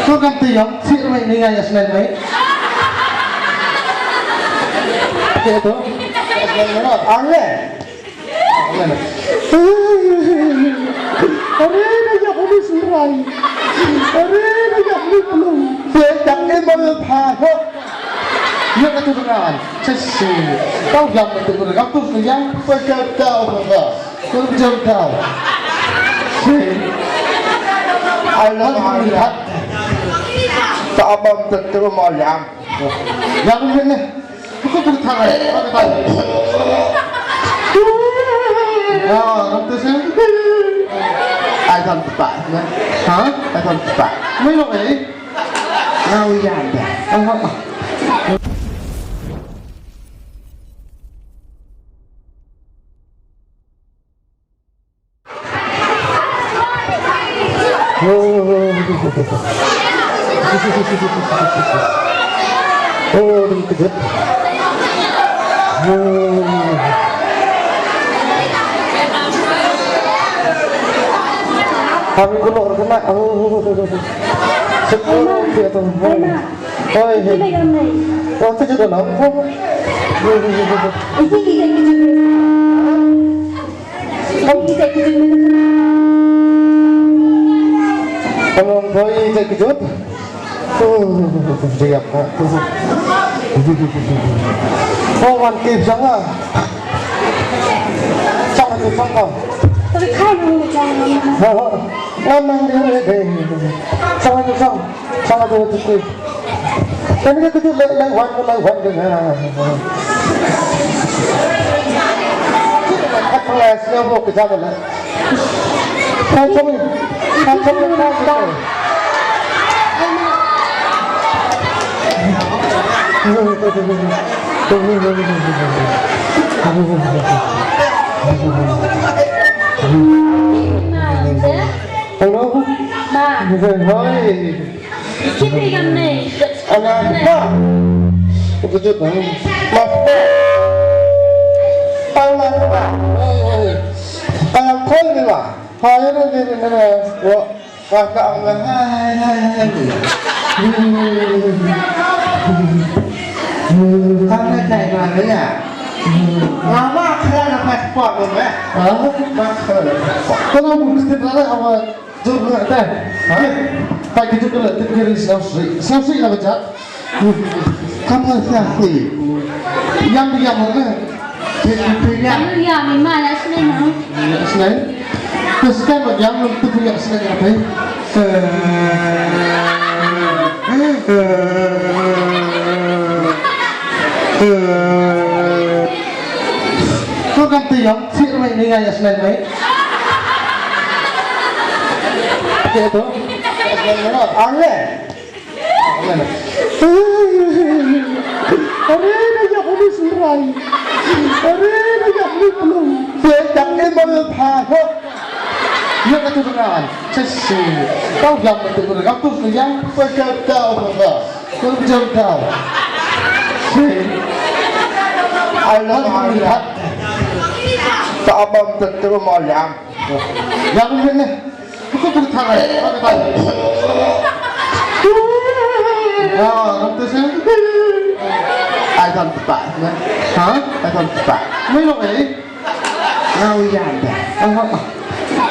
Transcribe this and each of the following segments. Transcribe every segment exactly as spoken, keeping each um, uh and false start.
To kam te yong, sih mai ni ngai asnai mai. Ke to? Asnai mai no. Angle. Are na ya ko ni surai. Are na ya ko ni pelung. Te tak ni mau pha ho. Ya ka tu dengan. Sesi. Tau jam tu dengan. Kapus ni yang. Pekat tau apa? Kau bicara kau. Ai lo kau lihat. Tak abang tentu mau yang. Yang ini. Bukan bertanya. Ya, nanti saya. Ai kan tepat, ya. Ha? Ai kan tepat. Mai lo eh. Ngau yang dah. Oh, ding kejut. Kami kuluk kena. Oh, sekolah dia tu. Oi, hei. Oh, tu je dah nampak. Isi kita kita. Isi kita kita. Among boy, isi kita. Oh, dia apa? Oh, wan kip sanga. Sanga tu sanga. Tapi kai ni jangan. Ha, ha. Ngamang dia deh. Sanga tu sanga. Sanga tu tu. Kan ka kejut lai, lai wan, lai wan ka nga. At pala sila mo ka jam na. Ka jam, ka jam, ka jam. Hello. Ma. Hi. Kita yang ni. Anak, ma. Kejut, ma. Ma. Anak, ma. Anak, ma. Hai, ni, ni, ni, ni. Wa, wa, ka, ma. Hai, hai, hai. Kamu cai mana ya? Mama kena passport, ma. Hah? Ma kena passport. Kalau bukan kita awak Jur na te. Ha? Pai ki jur na te ki ri sngewsih. Sngewsih na ka jat. Kam nga sngewsih. Yang di yang na. Ti, ti, ti, yang. Yang di yang, ma, ya, sneng, ha? Ya, sneng. Te skam yang na te ya sneng na te. Ko kam te yang, sih mai ni ngai ya sneng mai. Ke to? Angle. Are na ya ko ni surai. Are na ya ko ni pelung. Te tak ni mau pha ho. Ya ka tu dengan. Sesi. Tau jam tu dengan. Kapus ni yang. Pekat tau apa? Kau bicara tau. Si. Ai lo kau lihat. Tak abang tentu mau yang. Yang ini. Bukan bertanya. Ah, nanti saya. Ai kan tepat, ya. Ha? Ai kan tepat. Mai lo eh. Ngau yang dah. Ah, ah.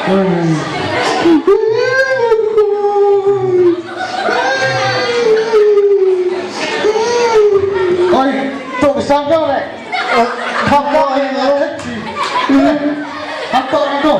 Hmm. Oi, tu besar kau, eh. Eh, kau, kau, eh, eh. Apa tu?